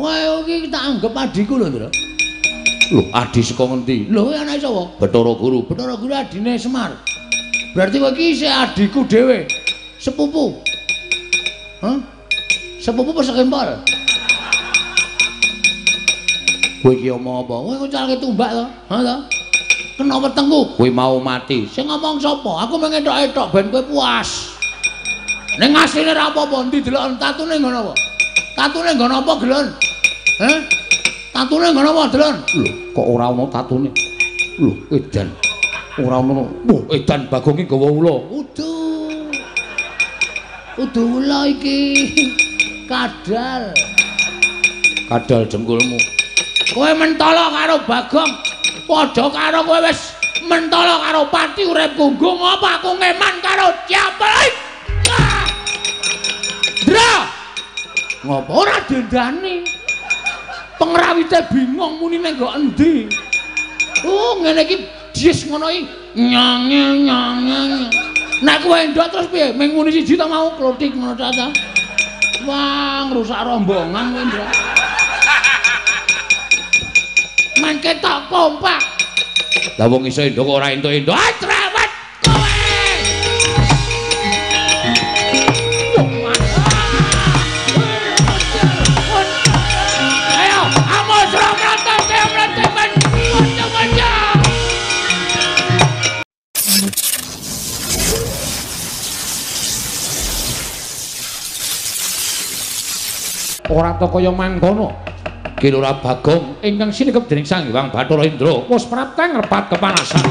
Kowe iki tak anggap adhiku lho, Ndra. Lho, adhi saka ngendi? Lho, kowe anake sapa? Bathara Guru. Bathara Guru adine Semar. Berarti kowe iki isih adhiku dhewe. Sepupu. Hah? Sepupu apa sekempol? Kowe iki omong apa? Kowe nguncalke tumbak to? Ha to? Kena wetengku, kowe mau mati. Sing ngomong sapa? Aku mung entok-entok ben kowe puas. Ning asline ora apa-apa, endi deloken tatune nggon apa? Tatune nggon apa, Gelon? Heh? Tatune nggon apa, Delon? Lho, kok ora ana tatune? Lho, edan. Ora ana. Wah, edan Bagong iki gawa ula. Udu. Udu ula iki. Kadal. Kadal jengkulmu. Kowe mentala karo Bagong. Padha karo kowe wis mentala karo pati uripku. Nggo ngapa aku ngeman karo siapa? Ndra. Ngopo ora dendani? Pengrawite bingung muni ning nggo endi. Oh, ngene iki dies ngono iki. Nyange nyange. Nek kowe endok terus piye? Ming muni siji ta mau klothik ngono ta ta. Wah, ngrusak rombongan kowe, Ndra. Mangke tok kompak. Lah wong iso endok kok ora entuk-entuk. Ah, trawat kowe. Ayo, amos ramrata ramrata men. Waca-waca. Ora ta kaya mangkono. Ki Lurah Bagong ingkang sinekep dening Sang Hyang Bathara Indra wis prapteng repat kepanasan.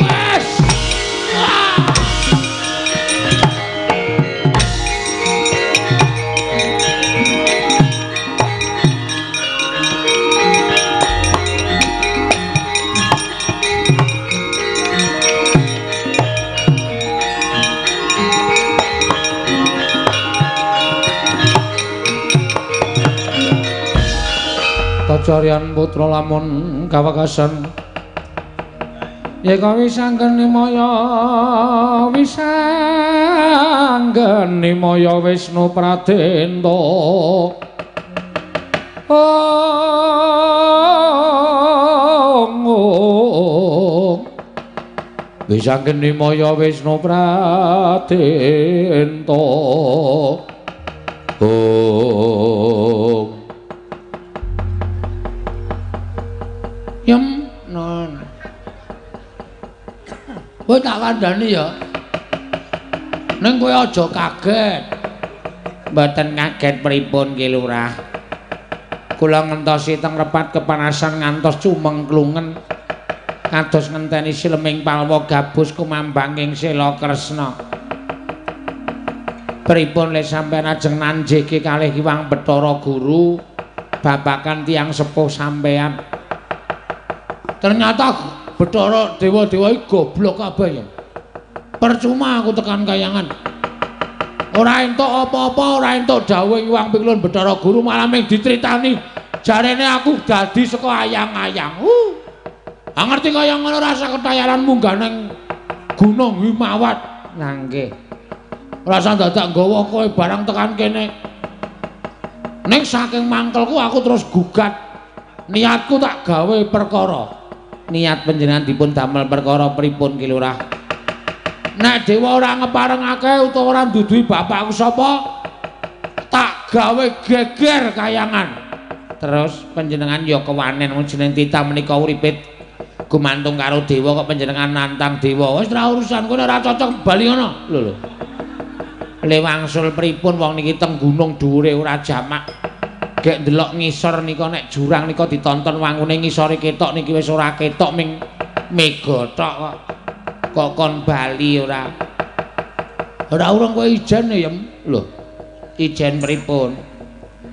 Wes. Kacaryan putra lamun kawekasan yeka wisanggeni maya wisanggeni maya Wisnu Pradenta. Om wisanggeni maya Wisnu Pradenta. Om Yem non. Kowe tak kandhani ya. Ning kowe aja kaget. Mboten kaget pripun Ki Lurah. Kula ngentosi teng repat kepanasan ngantos cumengklungen. Kados ngenteni sileming palwa gabus kumambang ing Sela Kresna. Pripun le sampeyan ajeng nanjiki kalih Hyang Bathara Guru babakan tiyang sepuh sampeyan. Ternyata Bathara dewa-dewa iki goblok kabeh ya. Percuma aku tekan kayangan. Ora entuk apa-apa, ora entuk dawuh Hyang Piklun Bathara Guru malah mung dicritani jarene aku dadi saka ayang-ayang. Ah ngerti kaya ngono rasa ketayaran munggah nang Gunung Himawat. Nah nggih. Rasa dadak nggawa kowe barang tekan kene. Ning saking mangkelku aku terus gugat. Niatku tak gawe perkara. Niat panjenengan dipun damel perkara pripun Ki Lurah? Nek dewa ora ngeparengake utawa ora nduduhi bapakku sapa, tak gawe geger kayangan. Terus panjenengan ya kewanen wong jeneng titah menika uripe gumantung karo dewa kok panjenengan nantang dewa. Wis ora urusan kowe ora cocok bali ngono. Lho lho. Le wangsul pripun wong niki teng gunung dhuwure ora jamak. Gek ndelok ngisor nika nek jurang nika ditonton wangune ngisore ketok niki wis ora ketok ming mega tok kok. Kok kon bali ora. Ora urung kowe ijen ya, Lho. Ijen pripun?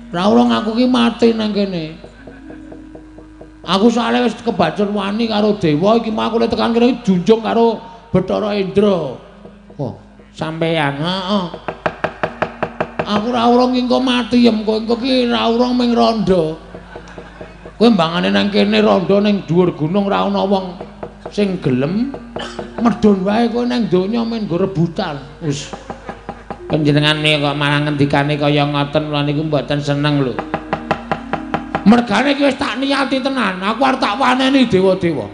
Ora urung aku ki mati nang kene. Aku soalé wis kebacut wani karo dewa iki mau aku lek tekan kene junjung karo Bathara Indra. Oh, sampeyan. Heeh. Aku ora urung engko mati ya, engko ki ora urung ming rondo. Kowe mbangane nang kene rondo ning dhuwur gunung ora ana wong sing gelem, medhun wae kowe nang donya men nggo rebutan. Wis panjenengan kok malah ngendikane kaya ngoten, kula niku mboten seneng lho. Mergane iki wis tak niati tenan, aku arep tak waneni dewa-dewa.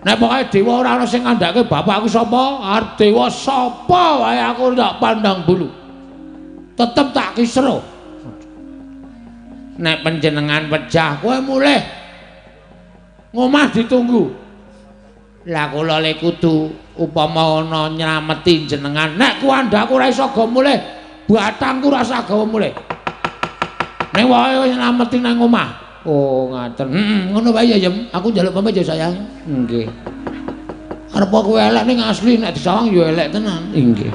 Nek pokoke dewa ora ana sing ngandhake bapakku sapa, arep dewa sapa wae aku ndak pandang bulu. Tetep tak kisro. Nek panjenengan pejah kowe mulih. Ngomah ditunggu. Lah kula le kudu upama ana nylameti jenengan. Nek kuandhaku ora iso go mulih, batangku ora usah gawa mulih. Nek wae wis nylameti nang omah. Oh, ngaten. Heeh, ngono wae ya, Yem. Aku njaluk pamit ya, sayang. Nggih. Arep kowe elek ning asli nek disawang ya elek tenan. Nggih.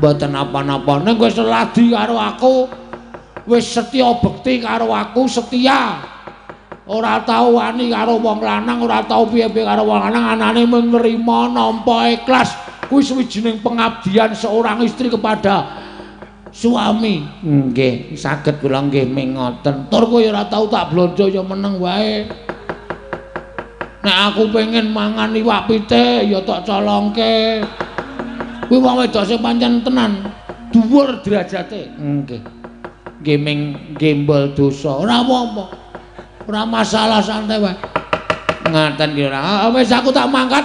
Mboten napa-napa. Ning kowe seladi karo aku, wis setya bekti karo aku, setia. Ora tau wani karo wong lanang, ora tau piye-piye karo wong lanang, anane mung nrima nampa ikhlas. Kuwi suwijining pengabdian seorang istri kepada suami. Nggih, saged kula nggih mengoten. Tur kowe ya ora tau tak blonjo ya meneng wae. Nek aku pengen mangan iwak pitik ya tak colongke. Kuwi wong wedok sing pancen tenan dhuwur derajate. Nggih. Nggih ming gembol dosa. Ora apa-apa. Ora masalah, santai wae. Ngaten ki ora. Wis aku tak mangkat,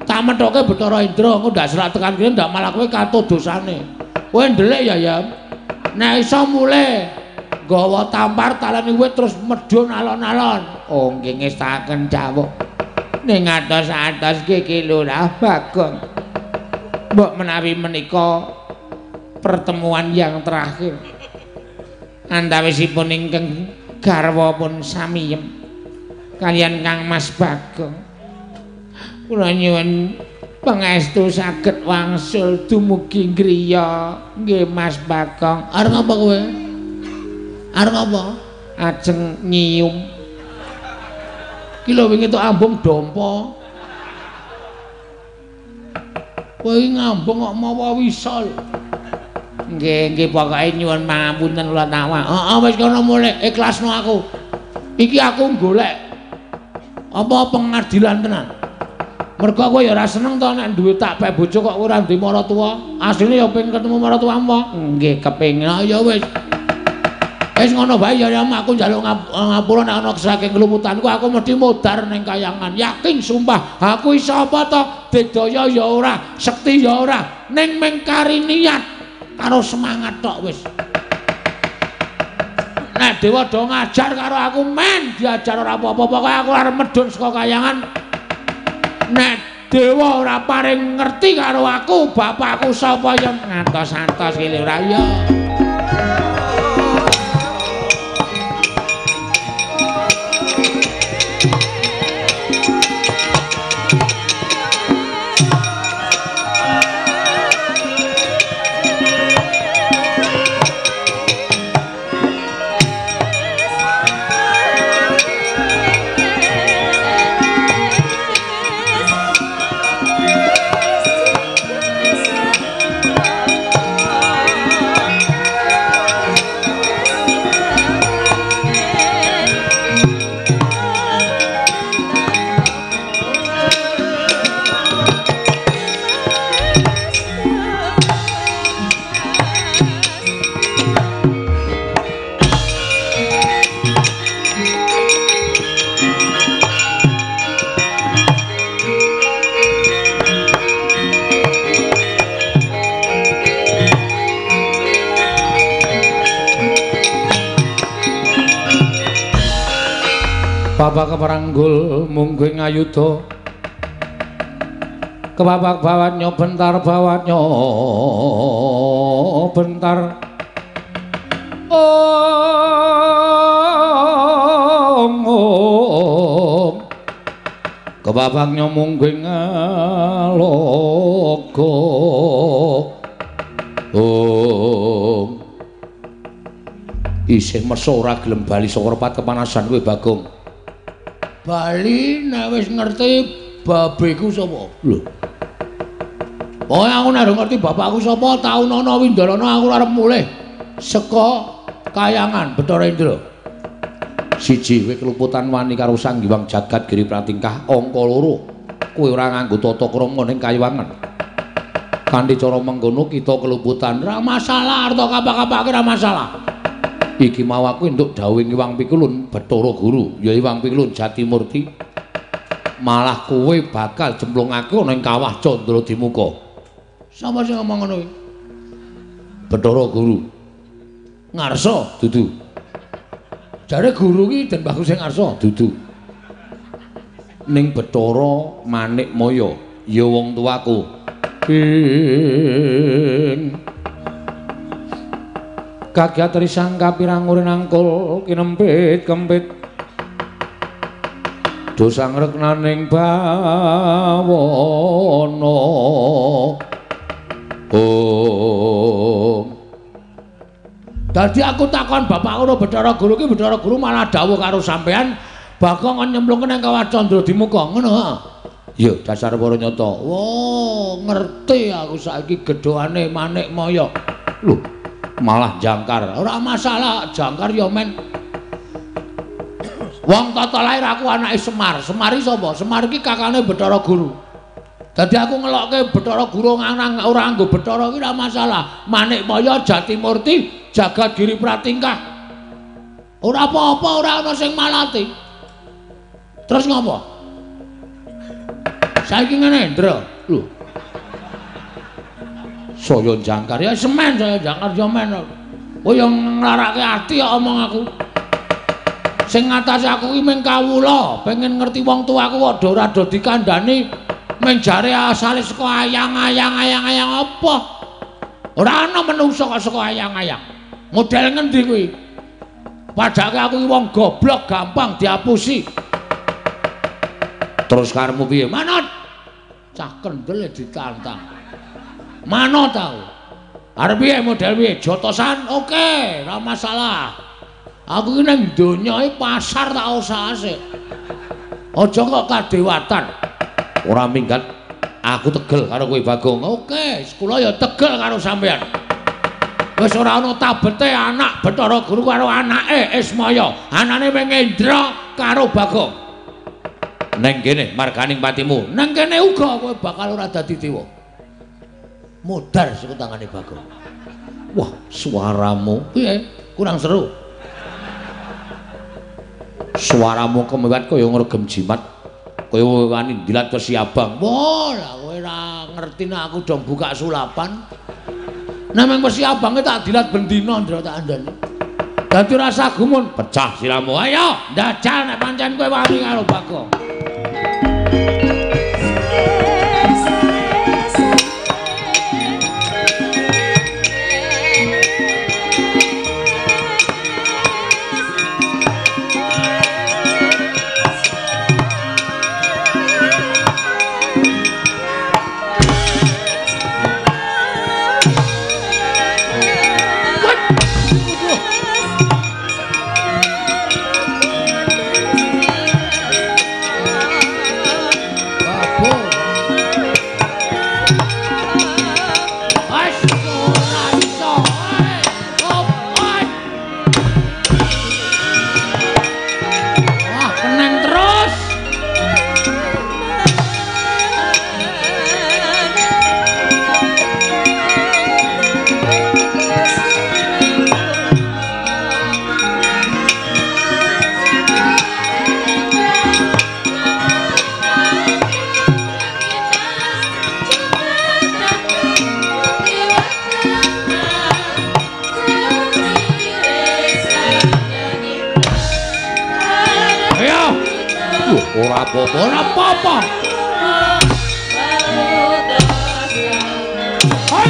tak methoke Bathara Indra, engko ndak selak tekan kene ndak malah kowe katut dosane. Kowe ndelik ya, Yam. Nek iso mulih nggawa tampar taleni wit terus medhun alon-alon. Oh, nggih ngestaken dawuh. Ning atos-atos nggih Ki Lurah Bagong. Mbok menawi menika pertemuan yang terakhir. Antawisipun ingkang garwa pun samiyem kaliyan Kang Mas Bagong. Kula nyuwun pangestu saged wangsul dumugi griya nggih Mas Bagong. Arep apa kowe? Arep apa? Ajeng nyium. Ki lho wingi tok ambung dompa. Kowe iki ngambung kok mawa wisol. Nggih, nggih pokoke nyuwun pangapunten kula tawak. Heeh, wis kono mulih ikhlasno aku. Iki aku golek apa pengadilan tenan. Mergo kowe ya ora seneng to nek duwe tak pek bojo kok ora duwe maratuwa. Asline ya pengen ketemu maratuwamu. Nggih, kepengin. Ah ya wis. Wis ngono bae ya, aku njaluk ngapura nek ana saking keluputanku aku mesti modar ning kayangan. Yakin sumpah, aku iso apa to? Digdaya ya ora, sekti ya ora, ning mung kari niat karo semangat tok wis. Nek dewa do ngajar karo aku men diajar ora apa-apa, pokoke aku arep medhun saka kayangan. Nek dewa ora paring ngerti karo aku, bapakku sapa ya ngantos-antos ki ora ya. Bapak keperanggul mungguing ayuda kebapak bawatnya bentar bawatnya bentar om om kebabaknya mungguing aloga om isih meso ora gelem bali saka repat kepanasan kowe Bagong. Bali nek wis ngerti babeku sapa. Lho. Pokoke aku nek ngerti bapakku sapa, taunana windalana aku arep mulih saka kayangan Bathara Indra. Siji, kowe keluputan wani karo Sang Hyang Jagat Giri Pratingkah. Angka loro, kowe ora nganggo tata krama ning kayuwangan. Kanthi cara mengkono kita keluputan. Ora masalah, arta kapak-kapake ora masalah. Iki mau aku entuk dawuh Hyang Pikulun Bathara Guru, ya Hyang Pikulun Jatimurti. Malah kowe bakal jemplungake ana ing kawah Candra Dimuka. Sapa sing ngomong ngono kuwi? Bathara Guru. Ngarsa dudu. Jare guru ki Den Bagus sing ngarsa dudu. Ning Bathara Manikmaya ya wong tuaku. Ing kagiat risang kapirang nangkul kinempit kempit. Dosa ngreknaning bawana. Om. Dadi aku takon bapak ngono Bathara Guru ki, Bathara Guru malah dawuh karo sampean Bagong kon nyemplungke nang kawah Candra Dimuka ngono ha. Ya dasar para nyata. Wah, ngerti aku saiki gedhoane Manikmaya. Lho, malah jangkar. Ora masalah, jangkar ya men. Wong tata lahir aku anake Semar. Semar iki sapa? Semar iki kakane Bathara Guru. Dadi aku ngelokke Bathara Guru nang ora nganggo Bathara iki ora masalah. Manikmaya Jatimurti Jagat Giri Pratingkah. Ora apa-apa, ora ana sing malati. Terus ngopo? Saiki ngene, Ndra. Lho. Saya jangkar ya semen, saya jangkar ya men. Kowe yo nglarake ati kok omong aku. Sing ngatasi aku ki mung kawula, pengen ngerti wong tuaku kok do ora do dikandhani mung jare asale saka ayang-ayang apa. Ora ana menungsa kok saka ayang-ayang. Model ngendi kuwi? Padake aku ki wong goblok gampang diapusi. Terus karepmu piye? Manut. Cah kendel ditantang. Manut tau. Arep piye model piye? Jotosan oke, ora masalah. Aku ki nang donya iki pasar tak usahase. Aja kok kadewatan. Ora minggat. Aku tegel karo kowe Bagong. Oke, kula ya tegel karo sampean. Wis ora ana tabete anak Bathara Guru karo anake Ismaya. Anane mung Indra karo Bagong. Neng kene marganing patimu. Neng kene uga kowe bakal ora dadi dewa. Modar saka tangane Bagong. Wah, suaramu piye? Kurang seru. Suaramu kemewat kaya ngregem jimat. Kaya wani ndilat wesi abang. Wah, lah kowe ora ngerti nek aku dong buka sulapan. Nek mung wesi abange tak dilat bendina Ndra tak andani. Dadi rasa gumun, pecah siramu. Ayo, ndajal nek pancen kowe wani karo Bagong. Ora apa-apa, ora apa-apa. Hai,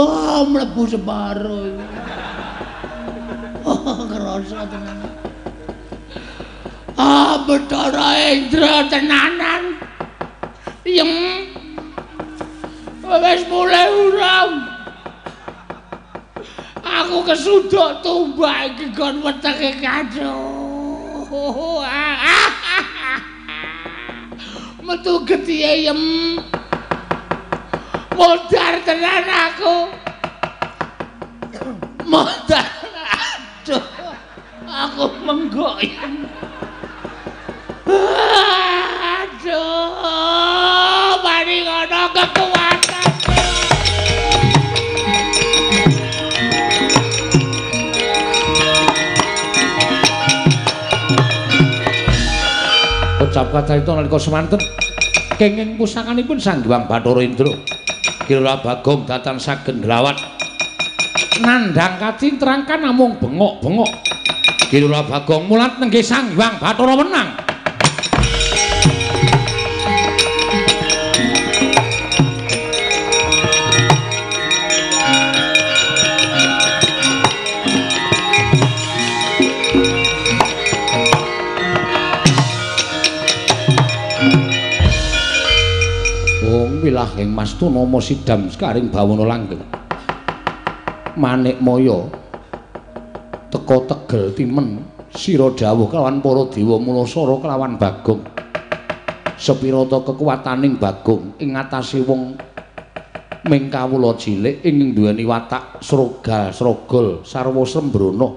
Wah, mlebu separo iki. Oh, kerasa tenan. Ah, Bathara Indra tenanan. Yem. Wis mulai urung. Aku kesuduk tumbak iki gon wetenge kaco. Metu getihe yem. Modar tenan aku. Modar. Aduh. Aku menggok yem. Aduh, mari ngono kekuatan. Ucap kacarita nalika semanten kenging pusakanipun Sang Hyang Bathara Indra. Ki Lurah Bagong datan sagen drawat nandhang kacintran kan namung bengok-bengok. Ki Lurah Bagong mulat nenggih Sang Hyang Bathara wenang. Wilahing Mastuna sidam sekaring bawana langgeng. Manik Maya teka tegel timen sira dawuh kelawan para dewa mulasara kelawan Bagong. Sepirata kekuwataning Bagong ing ngatasé wong ming kawula cilik ing duweni watak srogal-srogol sarwa sembrana.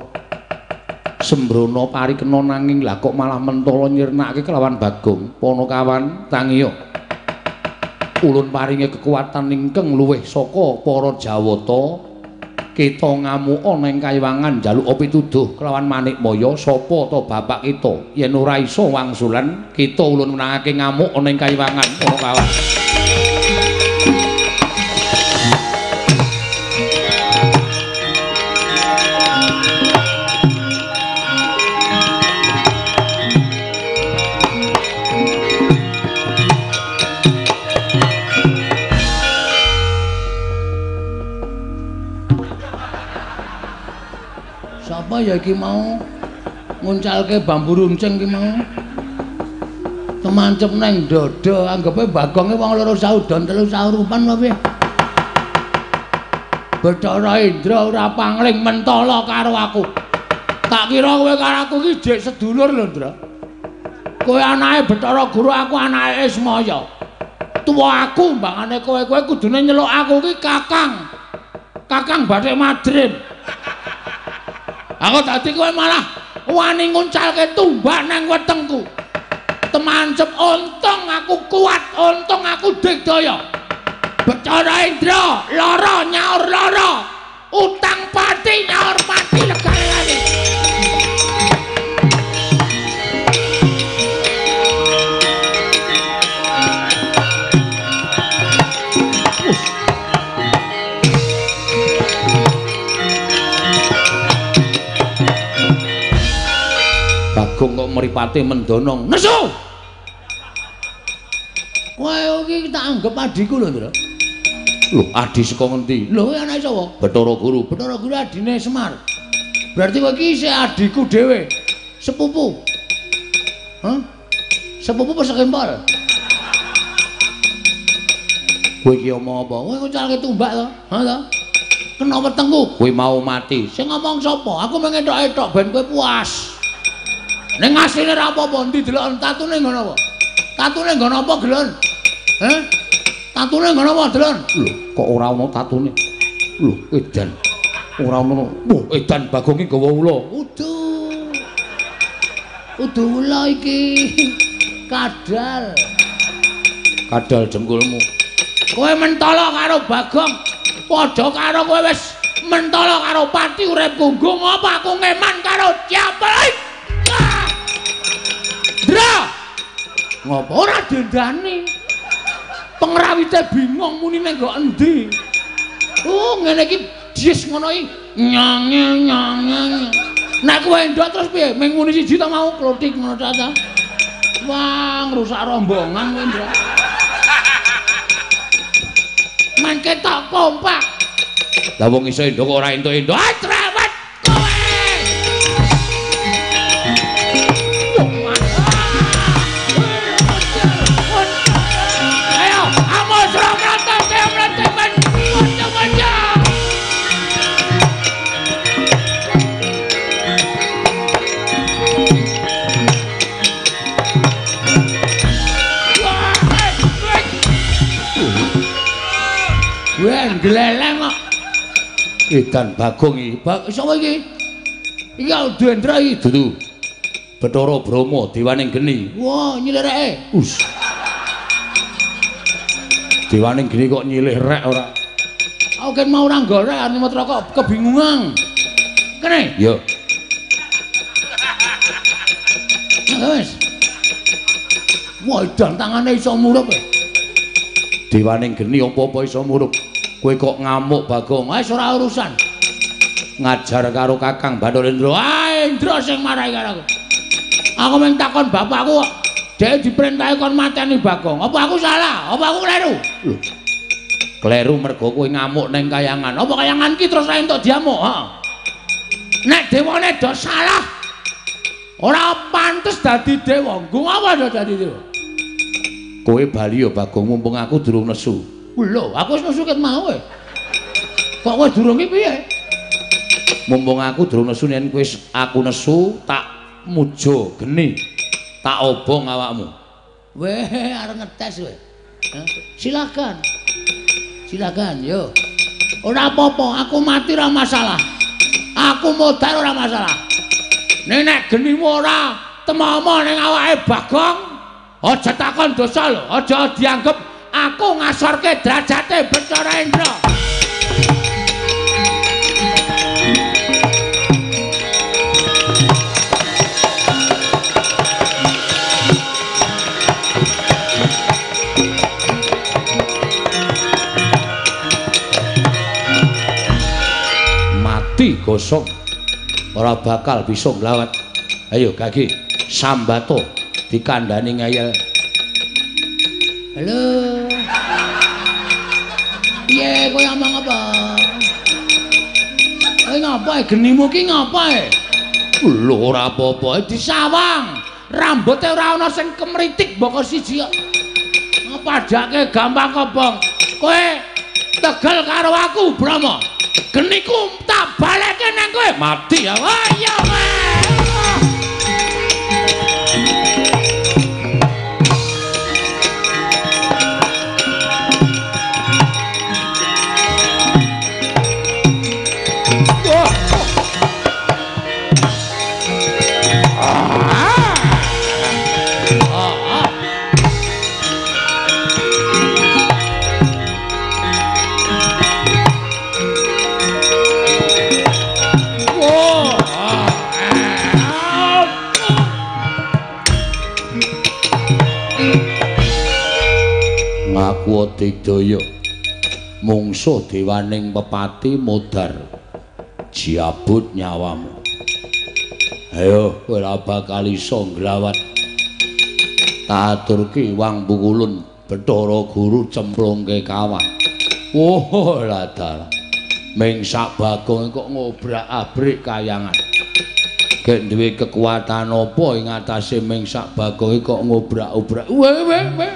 Sembrana parikena nanging lah kok malah mentala nyirnakake kelawan Bagong. Panakawan tangiya. Ulun paringi kekuatan ingkang luwih saka para Jawata. Kita ngamuka nang kayiwangan njaluk pituduh kelawan Manik Maya sapa ta bapak kita yen ora iso wangsulan kita ulun menangake ngamuk nang kayiwangan para kawan. Sapa ya iki mau nguncalke bambu runcing iki mau temancep nang dada anggepe Bagonge wong loro saudon telu saurupan apa piye. Bathara Indra ora pangling mentala karo aku. Tak kira kowe karo aku iki jek sedulur lho, Ndra. Kowe anake Bathara Guru, aku anake Ismaya. Tuwa aku mbangane kowe, kowe kudune nyeluk aku iki Kakang. Kakang Bathik Madrim. Aku dadi kowe malah wani nguncalke tumbak nang wetengku. Temancep untung aku kuat, untung aku digdaya. Bathara Indra lara nyaur lara, utang pati nyaur pati legane lagi. Bagong kok mripate mendonong. Nesu. Kowe iki tak anggep adhiku lho, Ndra. Lho, adhi saka ngendi? Lho, kowe anake sapa? Bathara Guru. Bathara Guru adine Semar. Berarti kowe iki isih adhiku dhewe. Sepupu. Hah? Sepupu apa sekempol? Kowe iki omong apa? Kowe nguncalke tumbak to? Ha to? Kena wetengku. Kowe mau mati. Sing ngomong sapa? Aku mung entok-entok ben kowe puas. Ning asline ra apa-apa, endi deloken tatune nggon apa? Tatune nggon apa, Gelon? Heh? Tatune nggon apa, Delon? Lho, kok ora ana tatune? Lho, edan. Ora ana. Wah, edan Bagong iki gawa ula. Udu. Udu ula iki. Kadal. Kadal jengkulmu. Kowe mentala karo Bagong. Padha karo kowe wis mentala karo pati uripku. Nggo ngapa aku ngeman karo siapa? Ndra. Ngopo ora dendani? Pengrawite bingung muni nang nggo endi. Oh, ngene iki jis ngono iki. Nyange nyange. Nek kowe endok terus piye? Ming muni siji ta mau klothik ngono ta ta. Wah, ngrusak rombongan kowe, Ndra. Men ketok kompak. Lah wong iso endo kok ora entuk-entuk. Ah, trawat kowe. Ayo, amos ramrata temren waca-waca. Wah, gleleng kok. Edan Bagong iki. Sapa iki? Iki Dendra iki dudu. Bathara Brahma dewaning geni. Wah, nyilih reke. Us. Dewaning geni kok nyilih rek ora? Aku ken mau ora golek arep kok kebingungan. Kene? Yo. Wis. Wah, edan tangane iso murup. Dewaning geni apa-apa iso murup. Kowe kok ngamuk Bagong? Wis ora urusan. Ngajar karo Kakang Bathara Indra. Ah, Indra sing marahi karo aku. Aku mung takon bapakku kok dhek diperintahi kon mateni Bagong. Apa aku salah? Apa aku kleru? Lho. Kleru mergo kowe ngamuk ning kayangan. Apa kayangan ki terus ra entuk diamuk? Heeh. Nek dewane do salah, ora pantes dadi dewa. Nggo apa do dadi dewa? Kowe bali ya Bagong, mumpung aku durung nesu. Lho, aku wis nesu ket mau e. Kok kowe durung iki piye? Mumpung aku durung nesu, yen kowe aku nesu tak mujo geni. Tak obong awakmu. Weh, arep ngetes kowe. Silakan. Silakan, yo. Ora apa-apa, aku mati ora masalah. Aku modar ora masalah. Nek genimu ora temomo ning awake Bagong, aja takon dosa lho, aja dianggep aku ngasorke derajate Bathara Indra. Mati gosong, ora bakal bisa nglawat. Ayo gagi sambato dikandani ngeyel. Halo. Piye kowe omong apa? Kowe ngapa genimu ki ngapa e? Lho ora apa-apa, disawang. Rambuté ora ana sing kemritik mboko siji kok. Padake gampang kobong. Kowe tegel karo aku, Brahma. Geniku tak balekke nang kowe. Mati ya. Wah, iya kowe. Ngaku digdaya mungsuh dewaning pepati modar jabut nyawamu. Ayo kowe ora bakal iso nglawat. Tak aturke wang pukulun Bathara Guru cemplungke kawah. Oh lah dalah. Ming sak Bagong kok ngobrak-abrik kayangan. Gek duwe kekuatan apa ing atase ming sak Bagong kok ngobrak-obrak. Weh weh weh.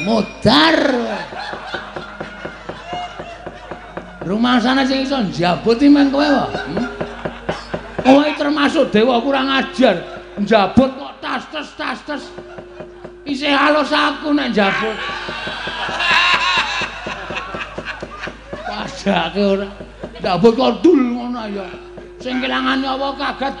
Modar. Rumah sana sing iso njabut iki men kowe wae. Kowe termasuk dewa kurang ajar. Njabut kok tas-tes tas-tes. Isih halus aku nek njabut. Padake ora. Njabut kok dul ngono ya. Sing kelangan nyawa kaget.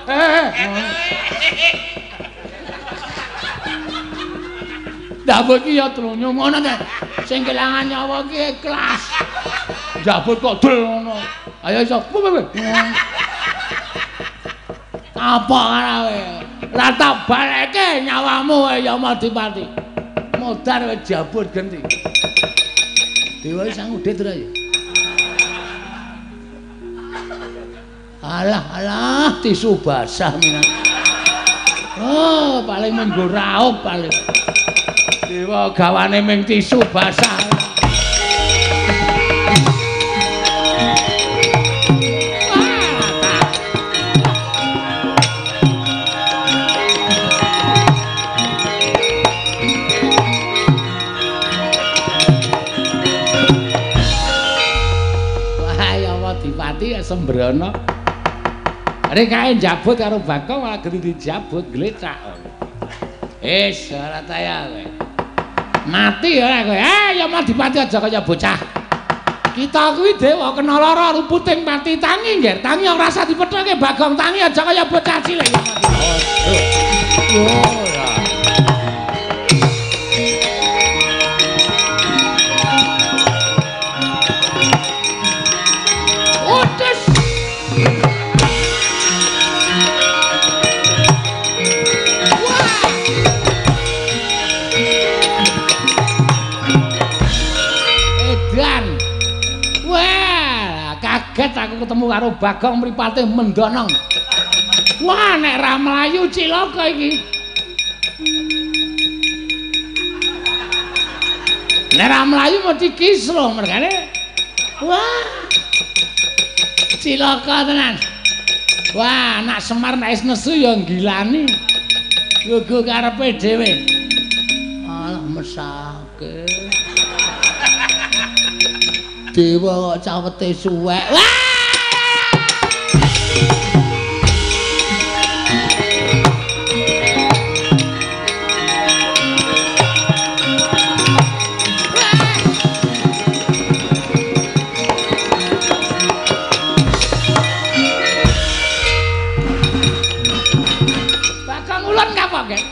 Njabut ki ya trunyo ngono ta. Sing kelangan nyawa ki ikhlas. Njabut kok dul ngono. Ayo iso. Apa karo kowe? Ora tak baleke nyawamu ya Madipati. Modar wis jabut genti. Dewa sang udit ora ya? Alah alah tisu basah minan. Oh, paling menggo raup paling. Dewa gawane ming tisu basah. Wah, ya Dipati ya sembrono. Rek kae njabut karo Bagong malah gede dijabut glecak. Wis ora taya kowe. Mati ora kowe. Eh ya Madipati aja kaya bocah. Kita kuwi dewa kena lara ruputing pati tangi nggih. Tangi ora usah dipethoke Bagong tangi aja kaya bocah cilik ya Madipati. Oh ya. Otes. Kaget aku ketemu karo Bagong mripate mendonong. Wah, nek ra mlayu cilaka iki. Nek ra mlayu mesti kisruh mergane. Wah. Cilaka tenan. Wah, anak Semar nek wis nesu ya nggilani. Gogo karepe dhewe. Alah mesake. Dewa kok cawete suwek. Wah! Bagong ulun kapok, Gek?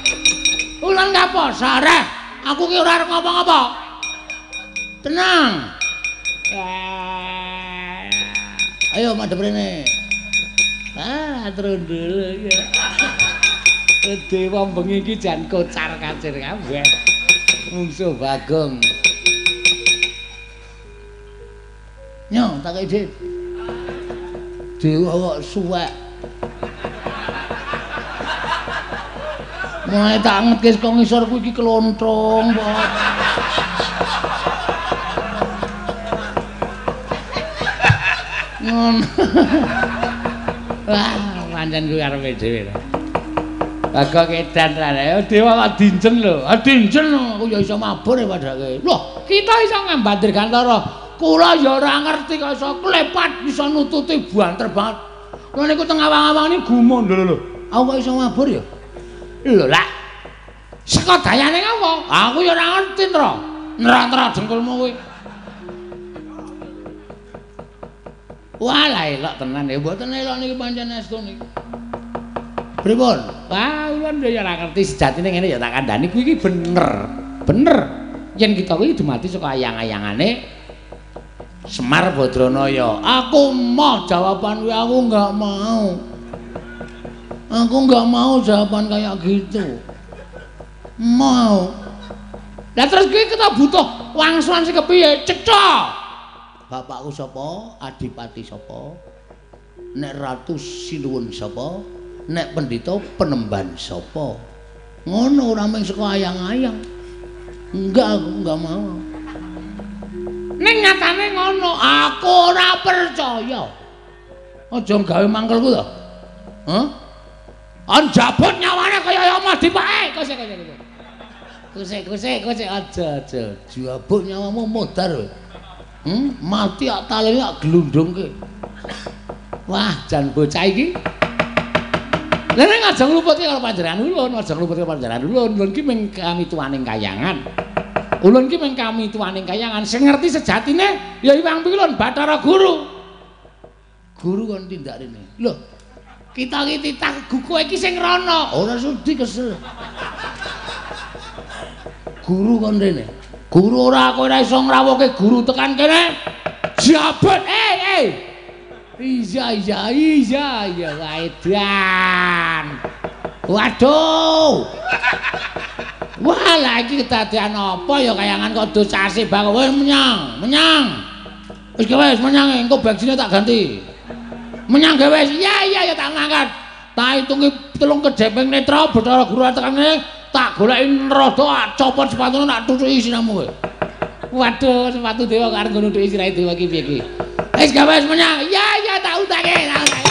Ulun kapok, sareh. Aku ki ora arep ngomong apa. Tenang. Ayo madhep rene. Ah, trundul ya. Dewa bengi iki jan kocar-kacir kabeh. Mungsuh Bagong. Nyo, tak kei dhit. Dewa kok suwek. Mulai tak angetke saka ngisor kuwi iki klontrong, Pak. Ngono. Wah, pancen kuwi karepe dhewe. Bagong edan tenan. Dewa kok dinjen lho. Ah dinjen aku ya iso mabur ya padake. Loh, kita iso ngambat Dirgantara. Kula ya ora ngerti kok iso klepat iso nututi banter banget. Kula niku teng awang-awang niku gumun lho lho. Aku kok iso mabur ya? Lho lah. Saka dayane ngapa? Aku ya ora ngerti, Nra. Nra-nra dengkulmu kuwi. Wah, lah elok tenan ya. Mboten elok niki pancen estu niki. Pripun? Wah, ulun ya ora ngerti sejatine ngene ya tak kandhani kuwi iki bener. Bener. Yen kita kuwi dumadi saka ayang-ayangane Semar Badranaya. Aku moh jawaban kuwi, aku enggak mau. Aku enggak mau jawaban kayak gitu. Mau. Lah terus kuwi kita butuh wangsulan sing kepiye? Cetha. Bapakku sapa? Adipati sapa? Nek ratu sinuwun sapa? Nek pendhita penemban sapa? Ngono ora mung saka ayang-ayang. Enggak, aku enggak mau. Ning nyatane ngono, aku ora percaya. Aja gawe mangkelku to. Hah? Anjabut nyawane kaya ya Madipake. Kosek kosek kosek. Kosek kosek kosek aja aja. Jabut nyawamu modar kowe. Mati ak talene ak glundungke. Wah, jan bocah iki. Lah nek aja ngluputke karo panjenengan ulun, aja ngluputke panjenengan ulun. Ulun ki mung kamituwaning kayangan. Ulun ki mung kamituwaning kayangan. Sing ngerti sejatine ya Hyang Pilun Bathara Guru. Guru kon tindak rene. Lho, kita ki titah kowe iki sing rono. Ora sudi kesel. Guru kon rene. Guru ora kowe ora iso ngrawuhke guru tekan kene. Jabut. Eh. Iya iya iya iya edan. Waduh. Wah, lah iki kedadean apa ya kayangan kok dosase bang. Wis menyang, menyang. Wis wis menyang engko bensinnya tak ganti. Menyang gawe wis. Iya iya ya tak mangkat. Tak hitungi 3 kedheping netra Bathara Guru tekan kene. Tak goleki rada copot sepatune tak tutuki siramu kowe. Waduh, sepatu dewa kok arep nggo nutuki sirahe dewa iki piye iki? Wis gawe wis menyang. Ya ya tak utake, tak utake.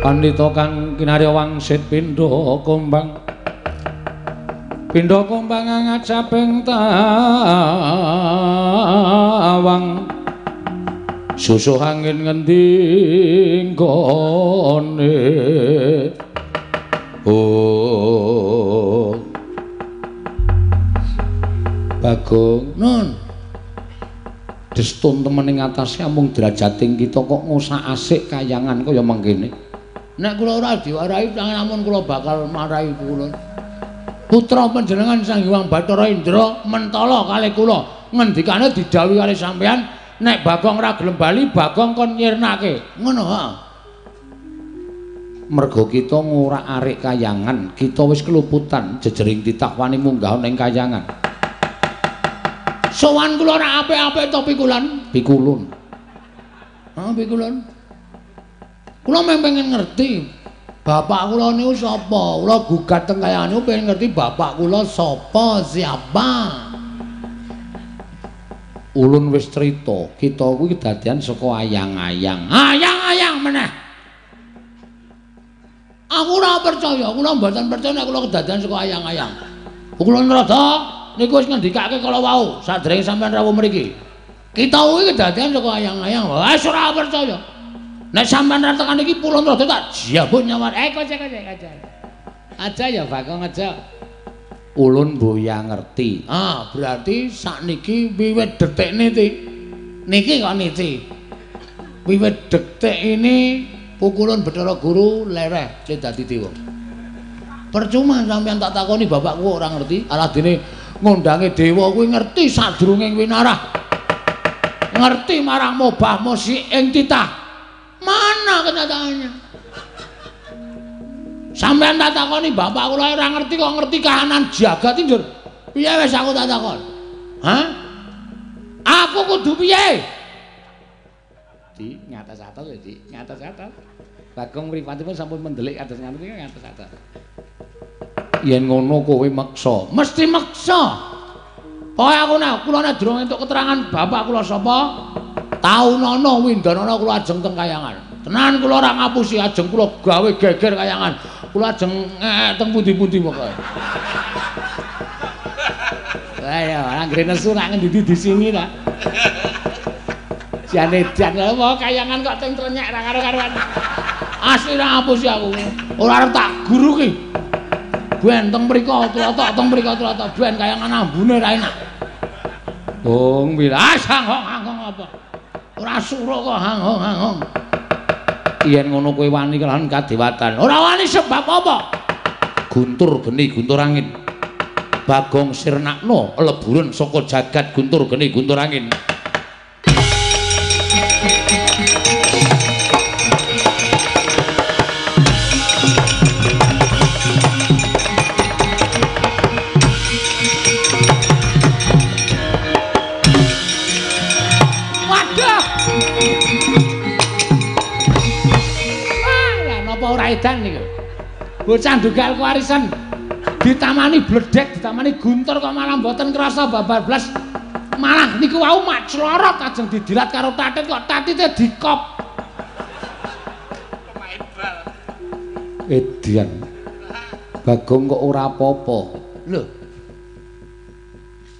Pandhita kang kinarya wangsit pindha kumbang. Pindha kumbang ngajaping tawang. Susuh angin ngendi nggone. Oh. Bagong nun. Destun temen ing atase amung derajating kita kok ngusak-asik kayangan kaya mengkene. Nek kula ora diwarahi namun kula bakal marahi kula. Putra panjenengan Sang Hyang Bathara Indra mentala kalih kula. Ngendikane didhawuhi kalih sampeyan nek Bagong ora gelem bali Bagong kon nyirnake. Ngono ha. Merga kita ngorak-arik kayangan, kita wis keluputan jejering titah wani munggah ning kayangan. Sowan kula ora apik-apik to pikulan? Pikulun. Ha pikulun. Kula mung pengen ngerti bapak kula niku sapa. Kula gugat teng kayangan niku pengen ngerti bapak kula sapa, siapa. Ulun wis crita, kita kuwi kedadian saka ayang-ayang. Ayang-ayang meneh. Aku ora percaya, kula mboten percaya nek kula kedadian saka ayang-ayang. Kula nrada niku wis ngendikake kala wau sadèrènge sampeyan rawuh mriki. Kita kuwi kedadian saka ayang-ayang. Wis ora percaya. Nek sampean ra tekan iki pulon rada tak jabut nyawa. Kocek aja. Aja ya Bagong aja. Ulun boya ngerti. Ah, berarti sakniki wiwit detik niki. Niki kok niki. Wiwit detik ini pukulun Bathara Guru lereh le dadi dewa. Percuma sampean tak takoni bapakku ora ngerti. Aladene ngondange dewa kuwi ngerti sadurunge winarah. Ngerti marang mobah mosi ing titah. Mana kenyataannya? Sampean tak takoni bapak kula ora ngerti kok ngerti kahanan jagat njur. Piye wis aku tak takon? Hah? Aku kudu piye? Di ngatas-atas ya, Di, ngatas-atas. Bagong mripatipun sampun mendelik atas ngaten iki ngatas-atas. Yen ngono kowe meksa, mesti meksa. Pokoke aku nek kula nek durung entuk keterangan bapak kula sapa, taunana windanana kula ajeng teng kayangan. Tenan kula ora ngapusi, ajeng kula gawe geger kayangan. Kula ajeng teng pundi-pundi pokoke. Lah ya, anggere nesu rak ngendi disingi ta. Jane jan apa kayangan kok teng trenyek ra karo-karuan. Asli ra ngapusi aku. Ora arep tak guru ki. Ben teng mriko tlotok teng mriko tlotok ben kayangan ambune ra enak. Wong wilas hang-hang apa? Ora suruh kok hang-hang. Yen ngono kowe wani kelawan kadewatan. Ora wani sebab apa? Guntur geni guntur angin. Bagong sirnakno leburen saka jagat guntur geni guntur angin. Edan niku. Bocah ndugal kewarisan ditamani bledek, ditamani guntur kok malah mboten krasa babar blas. Malah niku wau mak clorot ajeng didilat karo tatit kok tatite dikop. Pemain bal. Edian. Bagong kok ora apa-apa. Lho.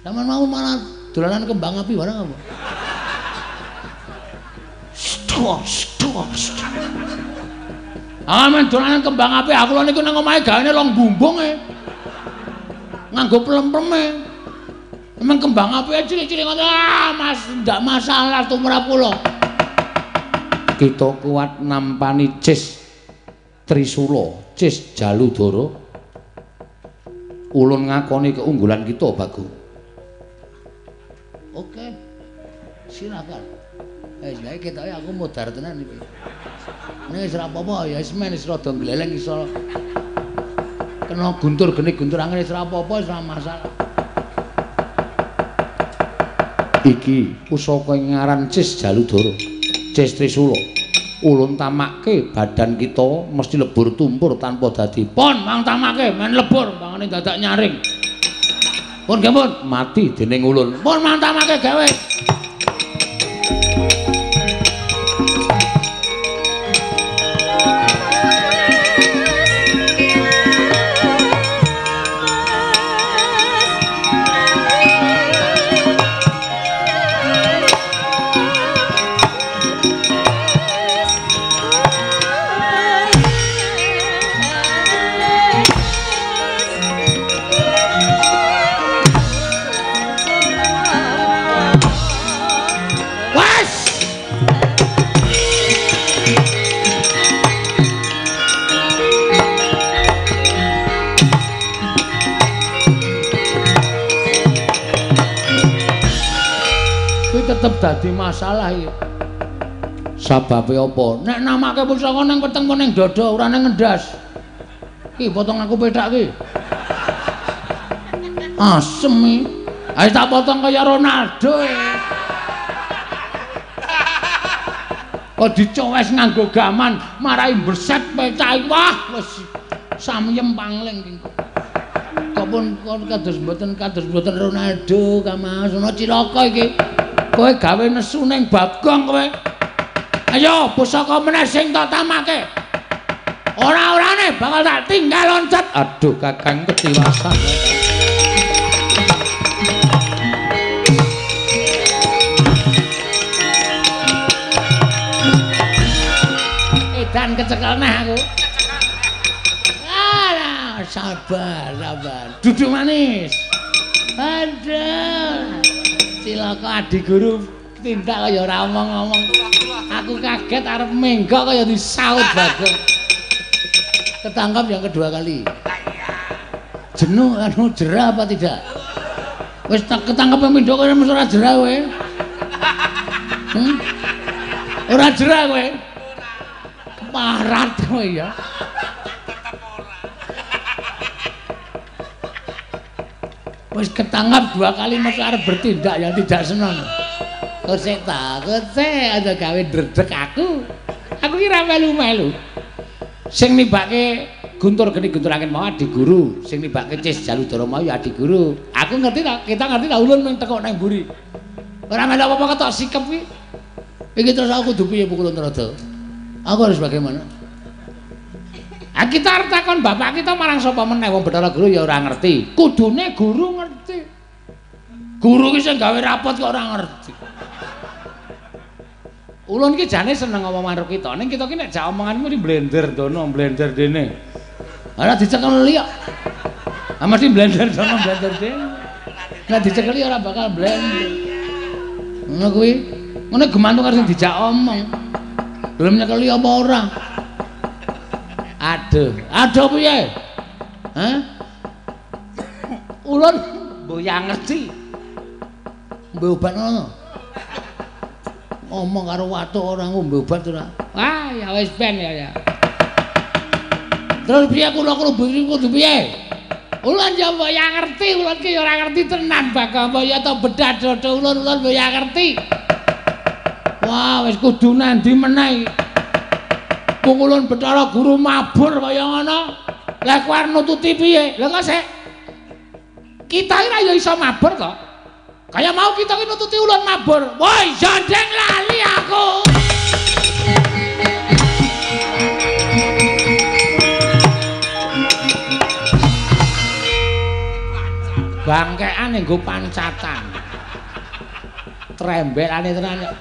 Sampeyan mau malah dolanan kembang api barang apa? Stop, stop, stop. Amen dolanan kembang api aku lho niku nang omahe gawene long bumbung e. Nganggo plem-pleme. Emang kembang api cilik-cilik ngono. Ah, Mas, ndak masalah tumrap kula. Kita kuat nampani Cis Trisula, Cis Jaludara. Ulun ngakoni keunggulan kita, Bagong. Oke. Silakan. Wis ketoke aku modar tenan iki. Nek wis ora apa-apa ya wis men wis rada gleleng iso. Kena guntur geni guntur angin wis ora apa-apa wis ora masalah. Iki pusaka ing ngaran Cis Jaludara, Cis Trisula. Ulun tamakke badan kita mesti lebur tumpur tanpa dadi. Pon mang tamake men lebur mangane dadak nyaring. Pun nggih pun mati dening ulun. Pun mang tamake gawe. Tetep dadi masalah iki. Sababe apa? Nek namake pusaka ning weteng apa ning dada ora ning ngendas. Ki potong aku pethak ki. Asem iki. Ayo tak potong kaya Ronaldo. Kok dicowes nganggo gaman marai berset pethak. Wah, wis samyem pangling ki. Kok pun kados mboten Ronaldo Kang Mas. Ono cilaka iki. Kowe gawe nesu ning Bagong kowe. Ayo pusaka meneh sing tak tamake. Ora-orane bakal tak tinggal loncat. Aduh Kakang ketiwasan. Edan kecekel neh aku. Alah, sabar, sabar. Duduk manis. Aduh. Cilaka adi guru tindak kaya ora omong-omong. Aku kaget arep menggok kaya disaut Bagong. Ketangkap yang kedua kali. Jenuh anu jerah apa tidak? Wis tak ketangkep pindho kaya mesti ora jerah kowe. Ora jerah kowe. Keparat kowe ya. Wis ketangkap dua kali mesti arep bertindak yang tidak seneng. Kosek ta, kosek aja gawe ndredeg aku. Aku ki ra melu-melu. Sing nibake guntur geni guntur angin mau adi guru, sing nibake Cis Jaludara mau ya adi guru. Aku ngerti ta, kita ngerti ta ulun mung tekok nang mburi. Ora melu apa-apa ketok sikep ki. Iki terus aku kudu piye Pukulun Rada? Aku harus bagaimana? Ah kita arep takon bapak kita marang sapa meneh wong Bathara Guru ya ora ngerti. Kudune guru ngerti. Guru ki sing gawe rapot kok ora ngerti. Ulun ki jane seneng ngomong karo kita, ning kita ki nek jak omonganmu mesti blender dono, blender dene. Ora dicekeli kok. Ah mesti blender dono, blender dene. Nek dicekeli ora bakal blender. Ngono kuwi. Ngono gemantung karo sing dijak omong. Gelem nyekeli apa ora? Aduh, aduh piye? Hah? Ulun mbok ya ngerti. Ngombe obat ngono. Ngomong karo watuk ora ngombe obat ora. Wah, ya wis ben ya ya. Terus piye kula kudu piye? Ulun ya mbok ya ngerti, ulun ki ya ora ngerti tenan Bagong mbok ya to bedah dodo ulun ulun mbok ya ngerti. Wah, wis kudu nandi meneh. Pukulun Bathara Guru mabur kaya ngono. Lah kowe arep nututi piye? Lah kok sik kita iki ra ya iso mabur to. Kaya mau kita ki nututi ulun mabur. Woi, jandeng lali aku. Bangkean nggo pancatan. Trembelane tenan kok.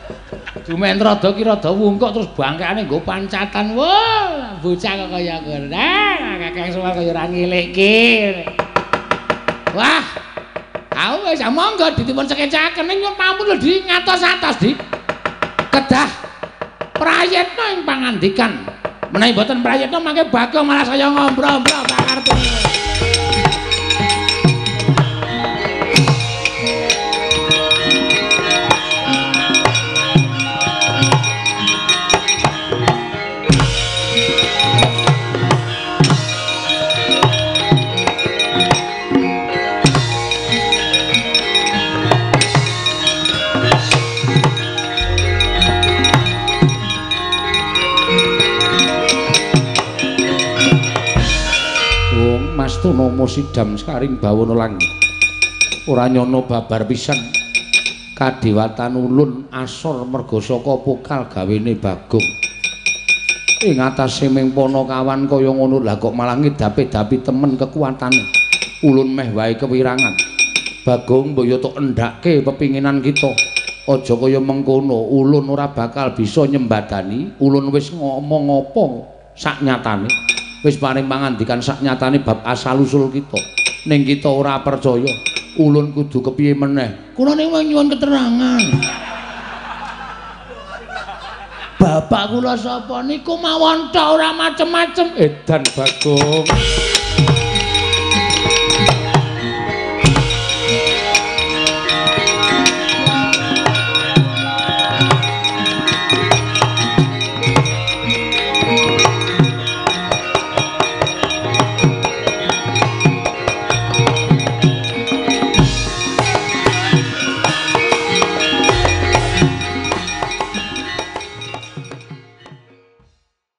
Dumen rada ki rada wungkuk terus bangkeane nggo pancatan. Wah, bocah kok kaya ngono. Ah, Kakang Semar kaya ora ngilikke. Wah. Aku wis monggo ditimpun sekecaken ning nyuwun pampun lho di ngatos-atos di. Kedah prayitna ing pangandikan. Menawi mboten prayitna mangke Bagong malah saya ngombro-ombro pangarepe. Astana sidam sekaring bawana langgeng. Ora nyono babar pisan kadewatan ulun asor merga saka pokal gawene Bagong. Ing atase ming panakawan kaya ngono lah kok malah ngedapi-dapi temen kekuatane. Ulun meh wae kewirangan. Bagong mbok yo tok endhake pepinginan kita. Aja kaya mengkono, ulun ora bakal bisa nyembadani. Ulun wis ngomong apa sak nyatane. Wis paring pangandikan sak nyatane bab asal usul kita. Ning kita ora percaya. Ulun kudu kepiye meneh? Kula niku nyuwun keterangan. Bapak kula sapa niku mawon tok ora macem-macem. Edan Bagong.